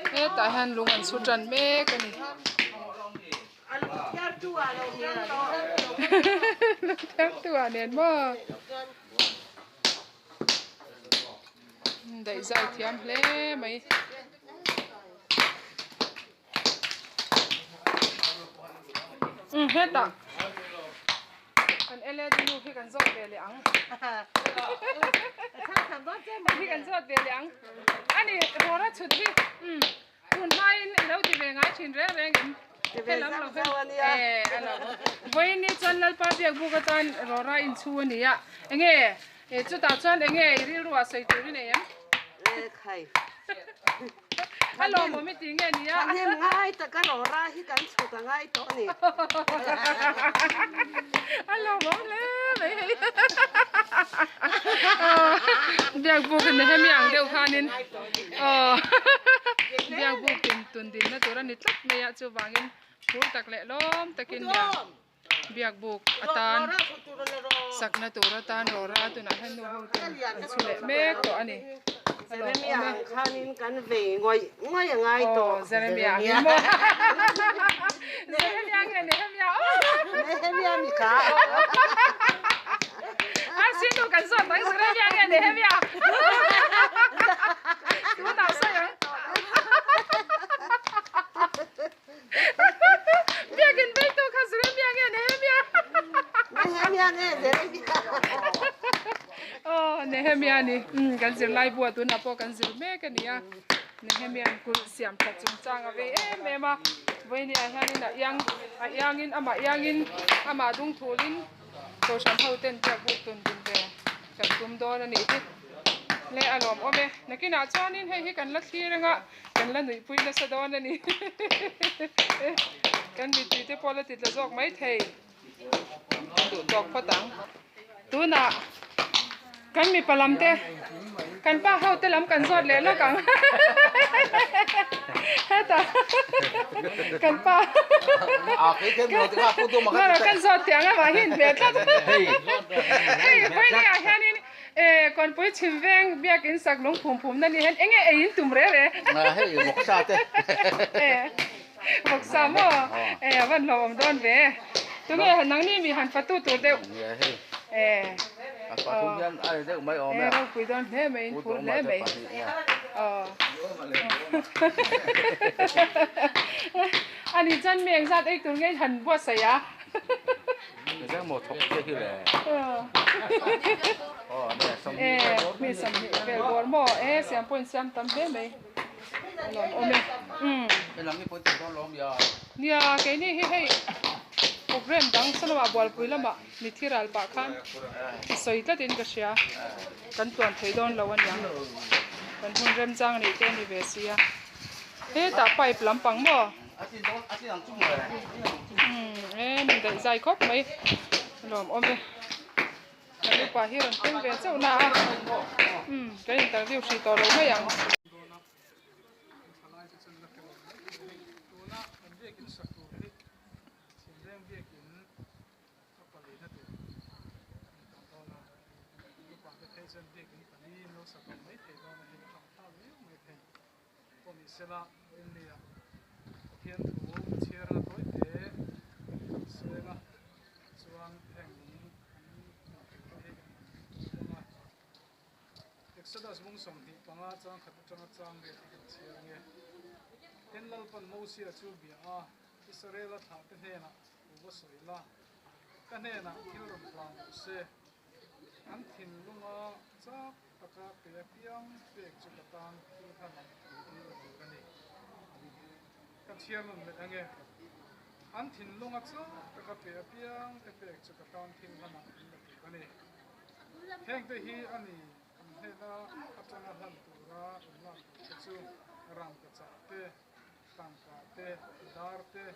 Hetah hian lung an chhu tan mek a ni. Lungthiartu ah nen maw. Daih zai thiam hle mai. Hetah kan LED nu hi kan zawt ve leh ang. Hei hi kan zawt ve leh ang. Ani rawra chhut hi tun hmain i lo ti ve ngai thin reng reng em? Helam lo hi e a lo. Vawiin ni chuan Lalpa biakbuk atan rawra inchhu a ni a. Enge chutah chuan enge i rilruah sawi tur i nei em? A lawmawm i ti nge nia. Ka hnem ngai tak a rawra hi kan chhut a ngai tawh a ni. A lawmawm hle mai hei. Biak buk Nehemia ang deuh khanin aw biak buk tin tun dinna tur a ni tlat mai a chuvangin phur tak leh lawm takin biak buk atan sakna tur atan rawra tunah hian nu ho ten an chhu leh mek tawh a ni. Jeremia ang khanin kan vei ngawih ngawih a ngai tawh. Aw Jeremia ang in maw? Jeremia nge Nehemia aw? Nehemia mi kha. A sinu kan zawt ang Jeremia nge Nehemia? Tunah sawi ang. Biakin beitu kha Jeremia nge Nehemia? Nehemia nge Jeremia? Aw Nehemia ni. Umm kan zirlai buah tunah pawh kan zir mek a nia. Nehemia'n kulh siam that chungchang a vei em em a. Vawinia hianin a iang a iangin amah iangin amah dungthulin Kohhran ho ten biak buk tun din ve kan tum dawn a nih hi. Le a lawmawm e. Nakinah chuanin hei hi kan la thlir anga. Kan la nuihpui nasa dawn a ni. Kan mittui te pawh la ti tla zawk mai thei. Kan duh tawk phawt ang. Tunah kan mipa lam te, kan pa ho te lam kan zawt leh lawk ang. Hetah kan pa kan zawt tiang a mah hi inhmeh tlat. Hei vawinia hianin E, Kawnpui chhim veng biakin sak lung phum phum na ni hian enge ei in tum rel e? Hei vawksa te. E, vawksa maw? E, a van hlauhawm dawn ve. Tunge nangni mi han fatu tur deuh? Nia hei. E. A pathum hian a ri deuh mai awm e. E, ropui dawn hle mai, in phur hle mai. Aw. Ani chuan mi engzat ei tur nge han buatsaih a? Zeng maw thawk che hi le. Aw ne 20 vel bawr. Mi 20 vel bawr maw e siam pawh in siam tam hle mai. A lawm awm e. Umm. He lam hi pawh in dawn lawm ya. Nia keini hi hei program dang salamah bualpui lamah mithi ral pah khan sawi tlatin ka hria. Kan tluan thei dawn lo aniang. Kan hun remchang neih te a ni ve sia. Hetah pipe lampang maw. Umm e min daih zai khawp mai lawm awm e kan upa hi rawn thleng ve chauh na a umm kan interview hrih tawh lo mai ang. Pawh ni sela India Pathian thu ka chhiar a tawi te kan seng a chuan heng lung an hmuh tur te hi kan hmang a. Exodus bung 25 chang khat atanga chang riat hi kan chhiar ange. Tin Lalpan Mosia chu bia a, Israela thlah te hnenah u va sawi la, ka hnenah thil rawn hlan rawh se, an thinlunga chak taka pe apiang pek chu ka tan thil hlan ang tih la tur a ni. Ka chhiar nawn leh ange. An thinlunga chak taka pe apiang te pek chu ka tan thil hlan ang tih la tur a ni. Hengte hi a ni an hnena atanga hlan tura inlak tur te chu rangka chah te, tangka te, dar te,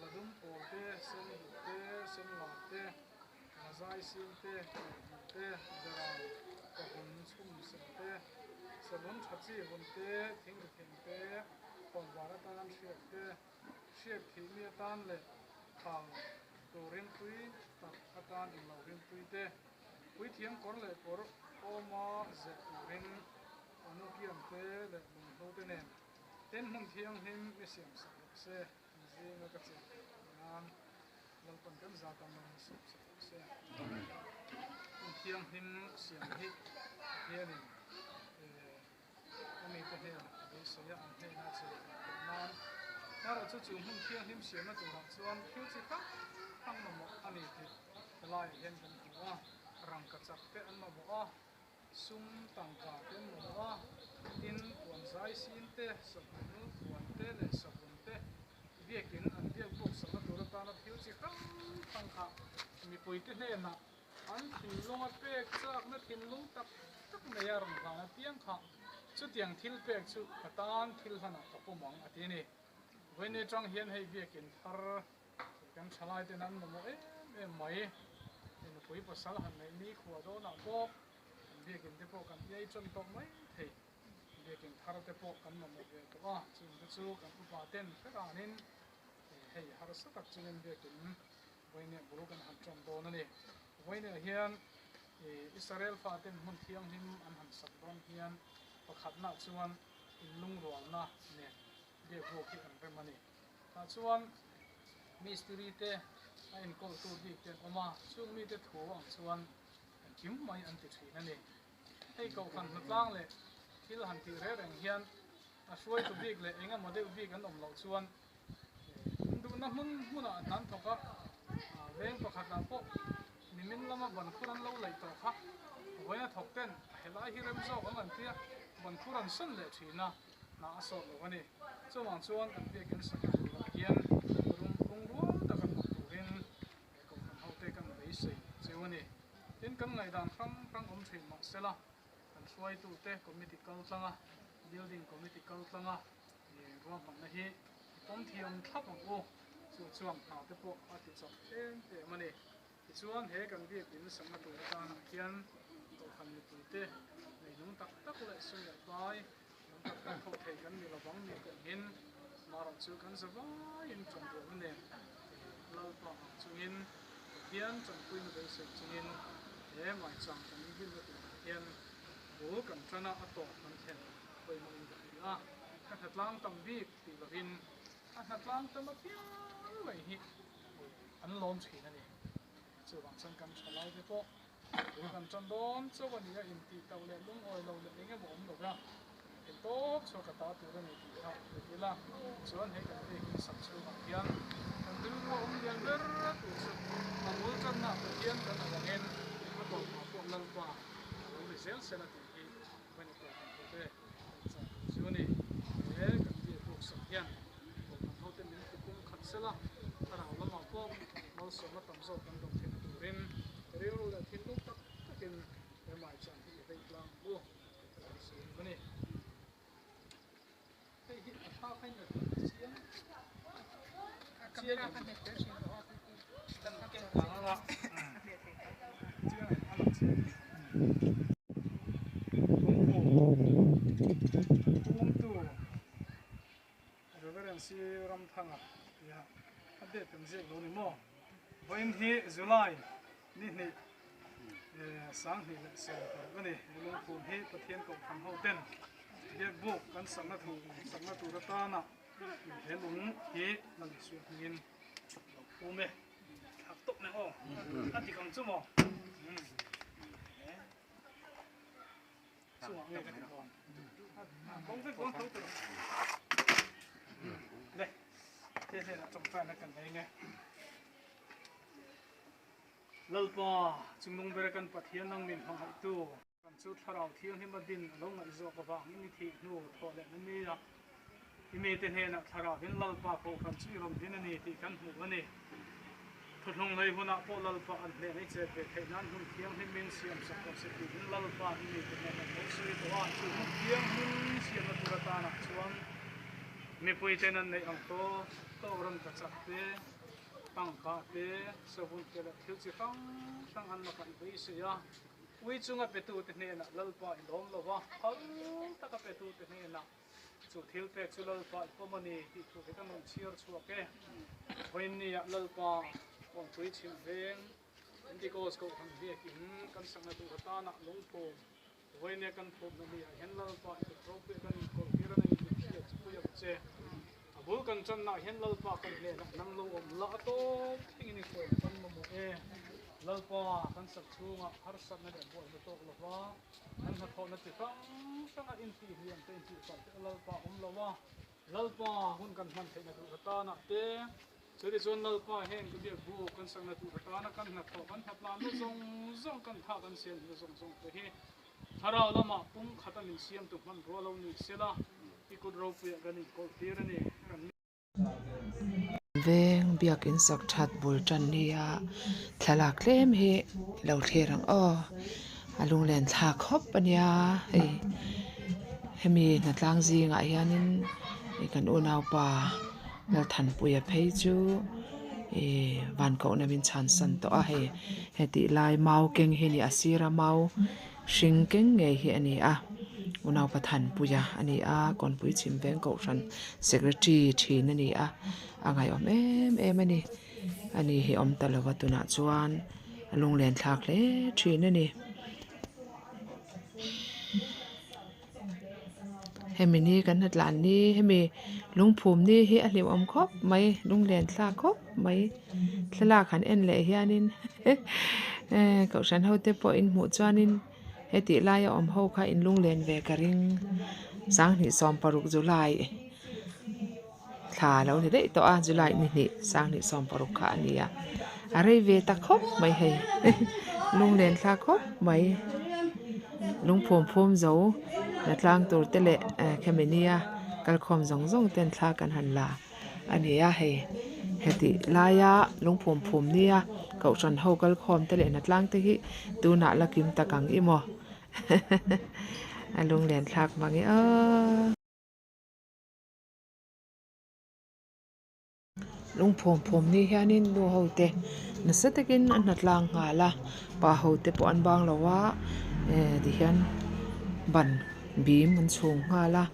ladum pawl te, senduh te, senlar te, Lazai sin te, Kawhhmuh te, Beram, Pahun, Chhum sen te, Savun tha chi vun te, Thingri thing te, Kawmvar atan hriak te, Hriak thih mi atan leh Khal tur rimtui tak atan englo rimtui te, Puithiam kawr leh kawr awma zeh turin Anukiam te leh lunghlu te nen. Tin hmun thianghlim i siam sak rawh se, an zinga ka chen theih nan Lalpan kan zat a man siam sak rawh se. Hmun thianghlim siam hi Pathianin a mite hnenah a beisei a, an hnenah a chen theih theih nan. Erawh chu chu hmun thianghlim siamna turah chuan thil chi hrang hrang mamawh a ni tih helaiah hian kan hmu a, rangkachak te an mamawh a, Sum tangka te an mamawh a, tin puan zai sin te, savun puan te leh savun te biakin an biak buk sakna tur atana thil chi hrang hrang kha mipuite hnenah an thinlunga pek chakna thinlung tak tak nei a rawn hlan apiang kha chutiang thil pek chu ka tan thil hlanah ka pawm ang a ti a ni. Vawiin atang hian hei biakin thar Kan thalai ten an mamawh em em mai. Hei nupui pasal han neih ni khua dawnah pawh kan biakin te pawh kan iai tan tawh mai thei. Biakin thar te pawh kan mamawh ve tawh a, chung te chu kan upa ten hreranin hei harsa tak chungin biakin vawiineh bul kan han tan dawn a ni. Vawiineh hian Israel faten hmun thianghlim an han sak dawn hian pakhatnah chuan inlungrualna nen biakbuk hi an rem a ni. Tah chuan mistiri te a enkawltu bik te an awm a, chung mite thu ang chuan engkim mai an ti thin a ni. Hei kohhran hnatlang leh thil han tih reng reng hian a hruaitu bik leh eng emaw deuh bik an awm loh chuan an duhna hmun hmunah an hnan thawk a, veng pakhatah pawh nimin lama bankhur an lo laih tawh kha vawiin a thawk ten a helai hi rem zawk ang an tia bankhur an sawn leh thin a. hna a sawt lo a ni. Chuvang chuan kan biakin sakna turah hian rum lungrual taka thawk turin he kohhran hote kan beisei cheu a ni. Tin, kan ngaihdan hrang hrang awm thin mah sela, kan hruaitute committee kal tlanga, building committee kal tlanga ruahmanna hi i pawm thiam thlap ang u. Chu chuan hna te pawh a ti chak em em a ni. Tichuan he kan biakin sakna tur atanah hian kohhran mipuite neinung tak tak leh sum leh pai, Kan tak tak ho thei kan ni lovang ni pawhin marawh chu kan za vaiin tanrualna nen Lalpa ang chungin Pathian tanpuina beisei chungin he maichang kan inhlimna turah hian bul kan tan a, a tawp kan thlen pawimawhin ka hria a, ka hnatlang tam bik tih lovin a hnatlang tam apiang mai hi an lawm thin a ni. Chuvang chuan kan tha lai te pawh Bul kan tan dawn chauh a ni a, intih tauh leh lungawi lo leh eng emaw awm lo va, thei tawp chhuak a ta tur a ni tih kha hrilh ila, chuan hei kan biakin sak chhungah hian kan rilru a awm lian ber tur chu a bul tanna Pathian kan avangin a tawpah pawh Lalpa a lo ni zel sela tih hi Vani pawh kan hmu ve kan chah tur chu a ni. He kan biak bawk sak hian Kohhran hote min tukum khat sela, thlarau lamah pawh malsawmna tam zawk kan dawng theihna turin rilru leh thinlung tak takin he maicham hi i vei tlang ang u ka lo sawi duh a ni. Hei hi a tha khain a chiang chiang em? Chiang em? A lang chiang em? Lungpum pumtu Reverend C Ramthanga tia a date an ziak lo ni maw? Vawiin hi July ni hnih 2020 a ni. He lungphum hi Pathian Kohhran ho ten biak buk kan sakna thu sakna tur atana he lung hi la ni suah hmingin lo phum e. Thlak tawp mai aw. A dik ang chu maw? Chungah nge ka ti dawn. Kawng vek dawn tho tur. Le, he hnenah tawngtaina kan nei nge. Lalpa, chungnung ber kan Pathian nang min hmangaihtu. Kan chu Thlarau Thianghlim a din a lo ngaihzawk avangin i thih hnu thawh leh na nia. I mite hnenah Thlarauin Lalpa Kohhran chu i rawn din a ni tih kan hmuh a ni. Thuthlung lei hunah pawh Lalpa an hnena i chet ve theih nan hmun thianghlimin siam sak rawh se tiin Lalpa i mite hnenah lo sawi tawh a. Chu hmun thianghlim siamna tur atanah chuan mipuiten an neih ang tawk tawk rawn ka chak te, tangka te, savun te leh thil chi hrang hrang an lakah i beisei a. Ui chunga petute hnenah Lalpa i lawm lo va, phal taka petute hnenah Chu thil pek chu Lalpa i pawm a ni tih thu hi ka rawn chhiar chhuak e. Vawiinniah Lalpa Kawnpui chhim veng Pentecost Kohhran biakin kan sakna tur atana lungphum vawiinnia kan phumna ni ah hian Lalpa i kut ropui kan inkawlh tir a ni tih hriat chu pui. pui ang che. A bul kan tannaah hian Lalpa kan hnenah nang lo awm la a tawp thlengin i hruaina kan mamawh e. Lalpa kan sak chhungah harsatna leh buaina tawk lova kan hnathawhna chi hrang hranga intihhliam te intihpalh te Lalpa awm lo a, Lalpa hun kan hman theihna tur atanah te chutichuan Lalpa heng ka biak buk kan sakna tur atana kan hnathawh kan hnatlanna zawng zawng kan tha kan siamna zawng zawng te hi Thlarau lamah pum khata min siamtu hmanrua lo ni sela i kut ropuiah kan inkawlh tir a ni. Kan. Veng biakin sak that bul tan nia thlalak tlem hi lo thlir ang aw a lunglen thlak khawp a nia hei hemi hnatlang zingah hianin kan unaupa Lalthanpuia phei chu ih van kohna min chhan san tawh a hei hetih lai mau keng hi a ni a sira mau hring keng ngei hi a ni a unaupa Thanpuia a ni a kawnpui chhim veng kohhran secretary thin a ni a a ngaihawm em em a ni a ni hi awm ta lova tunah chuan a lunglen thlak hle thin a ni. Hemi ni kan hna tlan ni hemi lungphum ni hi a hlimawm khawp mai lunglen thlak khawp mai thlalak han en leh hianin ehh kohhran ho te pawh in hmuh chuanin hetih laia awm ho kha in lunglen ve ka ring 2016 July thla a lo ni daih tawh a July ni hnih 2016 kha a ni a a rei ve ta khawp mai hei lunglen thlak khawp mai lungphum phum zo la tlang tur te leh eh khemi nia kalkhawm zawng zawng ten thla kan han la a ni a hei heti laia lungphum phum nia kohhran ho kalkhawm te leh hnatlang te hi tunah la kim tak ang i maw a lunglen thlak mang e aw. Lungphum phum ni hianin nu ho te nasa takin an hna tlang nghal a pa ho te pawh an bang lo a eh tihian ban bim an chhung nghal a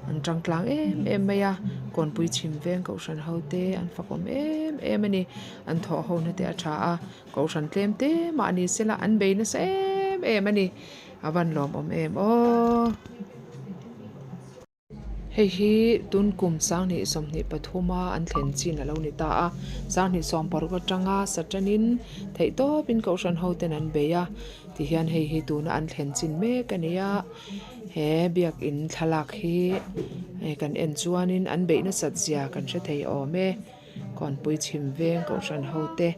an tang tlang em em mai a kawnpui chhim veng kohhran ho te an fakawm em em a ni an thawh ho na te a tha a kohhran tlem te mah ni sela an bei nasa em em a ni a van lawmawm em aw. Hei hi tun kum 2023 a an thlen chin a lo ni ta a, 2016 atanga Satanin theihtawpin Kohhran hoten an bei a tihian hei hi tuna an thlen chin mek a ni a, he biakin thlalak hi kan en chuanin an beih nasat zia kan hre thei awm e, Kawnpui chhim veng Kohhran hote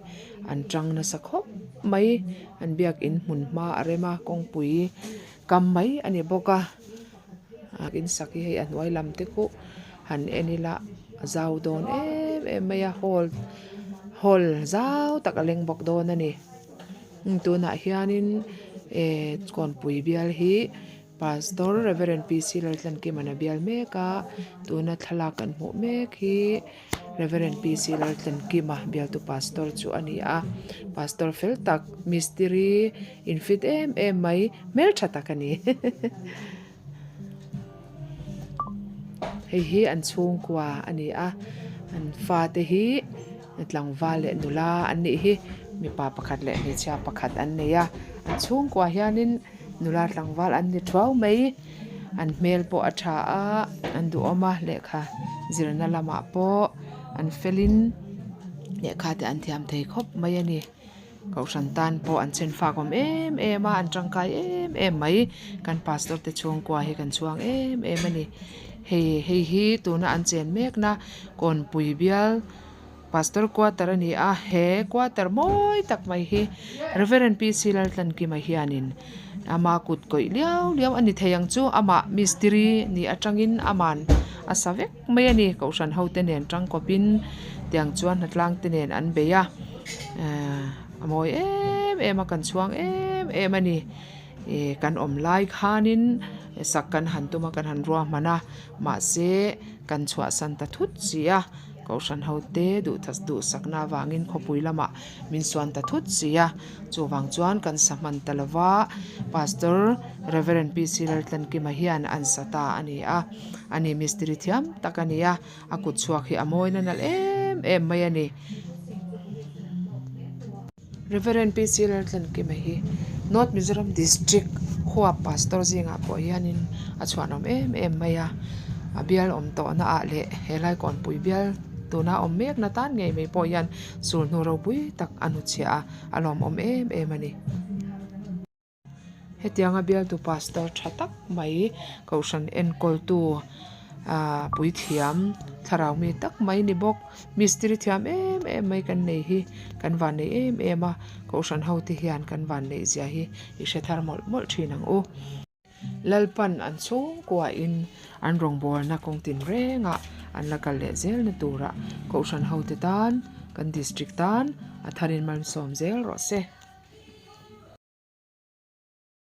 an tang nasa khawp mai, an biakin hmun hma a rem a kawngpui kam mai a ni bawk a. In sak hi hei a hnuai lam te khuh han en ila a zau dawn em em mai a hall hall zau tak a leng bawk dawn a ni tunah hianin eh kawnpui bial hi pastor reverend P C Laltlankimana bial mek a tuna thlalak kan hmuh mek hi. Reverend PC Laltlankima bialtu pastor chu a ni a, pastor fel tak mistiri infit em em mai hmeltha tak a ni. Hei hi an chhungkua a ni a, an fate hi tlangval leh nula an nih hi, mipa pakhat leh hmeichhia pakhat an nei a, an chhungkua hianin nula tlangval an ni thuau mai. An hmel pawh a tha a, an duhawm a lehkha zirna lamah pawh an felin lehkha te an thiam thei khawp mai a ni. Kohhran tan pawh an chhen fak awm em em a, an tangkai em em mai. Kan pastor te chhungkua hi kan chhuang em em a ni. Hei hei hi tuna an chen mekna Kawnpui bial Pastor quarter a ni a, he quarter mawi tak mai hi Reverend PC Laltlankima hianin ama kut kawih liau liau a ni thei ang chu, amah mistiri ni atangin aman a sa vek mai a ni, Kohhran ho te nen tangkawpin tiang chuan hnatlang te nen an bei a, a mawi em em a, kan chhuang em em a ni, ih kan awm lai khanin sak kan han tum a, kan han ruahman a, mahse kan chhuahsan ta thut si a. Kohhran hote duhsakna avangin khawpui lamah min suan ta thut si a, chuvang chuan kan sa hman ta lova, Pastor Rev. PC Laltlankima hian an sa ta a ni a, ani mistiri thiam tak a ni a, a kut chhuak hi a mawina nalh em em mai a ni. Rev. PC Laltlankima hi North Mizoram District huap Pastor zingah pawh hianin a chhuanawm em em mai a. A bial awm tawhna ah leh helai kawnpui bial tuna awm mekna tan ngei mai pawh hian sulhnu ropui tak a hnuchhiah a, a lawmawm em em a ni. Hetianga bialtu pastor tha tak mai kohhran enkawltu ah puithiam thlarau mi tak mai ni bawk mistiri thiam em em mai kan nei hi kan van nei em em a kohhran ho te hian kan van neih zia hi i hre thar mawlh mawlh thin ang u. Lalpan an chhungkuain an rawngbawlna kawng tinrengah an la kal leh zelna turah kohhran hote tan kan district tan a tharin malsawm zel rawh se.